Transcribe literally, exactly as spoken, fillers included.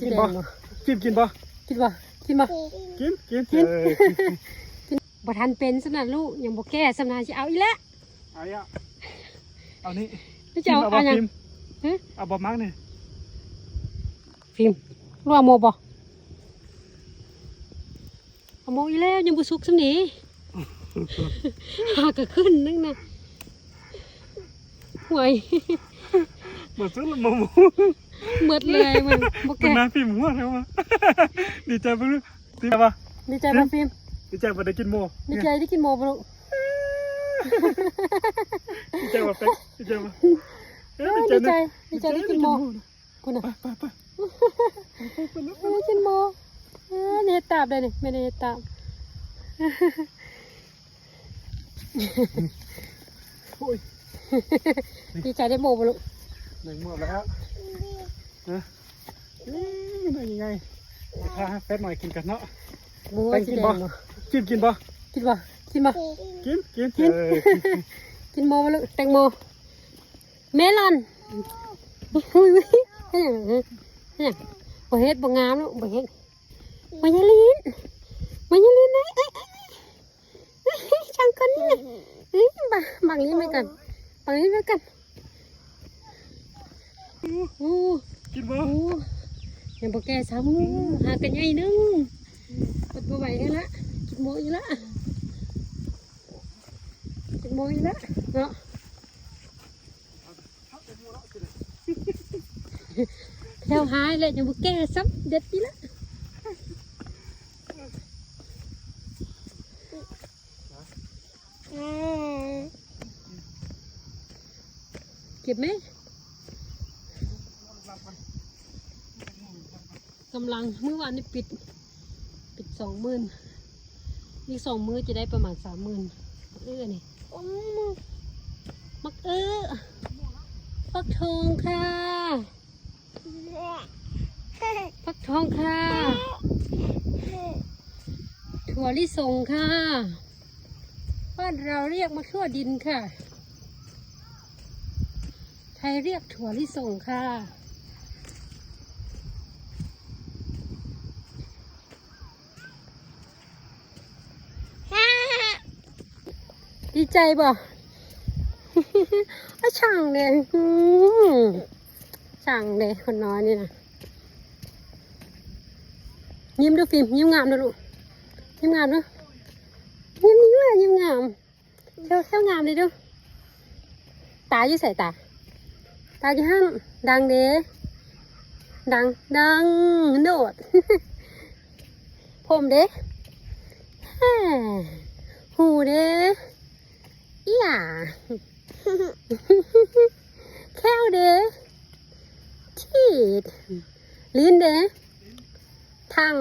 กินบ่ กิน กินบ่ กินบ่ กินบ่ กิน กิน กิน เออ กิน บ่ทันเป็นซะนะลูก ยังบ่แก่ซะนะ สิเอาอีกแล้ว เอาอีกแล้ว เอานี่ แล้วจะเอา เอาบ่ อันนั้น ฟิล์ม ฮะ เอาบ่มักนี่ ฟิล์ม รู้เอาโมบ่ เอาโมอีกแล้ว ยังบ่สุกซะนี่ หากะขึ้นนึงนะ ห่วย หมดสุดละโมโม หมดเลยมัน บ่แก่ มันน่าฟิล์มหัวแล้ววะ ดีใจปะลูก ดีใจปะ ดีใจปะฟิล์ม ดีใจปะได้กินโม ดีใจได้กินโมปะลูก ดีใจปะเป๊ก ดีใจปะ เออ เออ ดีใจนะ ดีใจ ดีใจได้กินโม คุณน่ะ ไป ไป ไป เออ กินโม เออ นี่เฮ็ดตาบเลยนี่ ไม่ได้เฮ็ดตาบ โอ้ย ดีใจได้โมปะลูก ได้โมแล้ว นะ อืม ได้ยังไง พาแป๊กหน่อยกินกันเนาะ โม แตง สี กิน แด บ่ งบ่ กิน กินบ่ กินบ่ กินบ่ กิน กิน กิน กิน เออ กินโมปะลูก แตงโม เมลอน อุ้ย อุ้ย เฮ็ดหยัง เฮ็ดหยัง บ่เฮ็ด บ่งามลูก บ่เฮ็ด มายาลิน มายาลิน เอ้ย เอ้ย เอ้ย เอ้ย ช่างคนนี้ เอ้ย บัง บังนี้ไว้ก่อน บังนี้ไว้ก่อน อู้ กินบ่ อู้ ยังบ่แก่ซ้ำ หากันใหญ่นึง อดบ่ไหวแล้วละ กินโมอีกละ กินโมอีกละ เนาะ แถวหายเลยยังบ่แก่ซ้ำ เด็ดอีกละ เก็บไหม กำลัง มื้อวานนี่ปิด ปิดสองหมื่น อีกสองมื้อจะได้ประมาณสามหมื่น เออ นี่ อืม มักเออ ฟักทองค่ะ ฟักทองค่ะ ถั่วลิสงค่ะ บ้านเราเรียกมะเขือดินค่ะ ไทยเรียกถั่วลิสงค่ะ ดีใจบ่ ว่าช่างเลย อืม ช่างเลย คนน้อยนี่นะ ยิ้มดูฟิล์ม ยิ้มงามดูลูก ยิ้มงามดู ยิ้ม ยิ้ม ยิ้มงาม เที่ยว เที่ยวงามเลยดู ตาอยู่ใส่ตา ตาอยู่ห้าง ดังเด้ ดัง ดังโดด ผมเด้ แฮ่ หูเด้ อีหล่า แข้วเด้ ทีด ลิ้นเด้ ทัง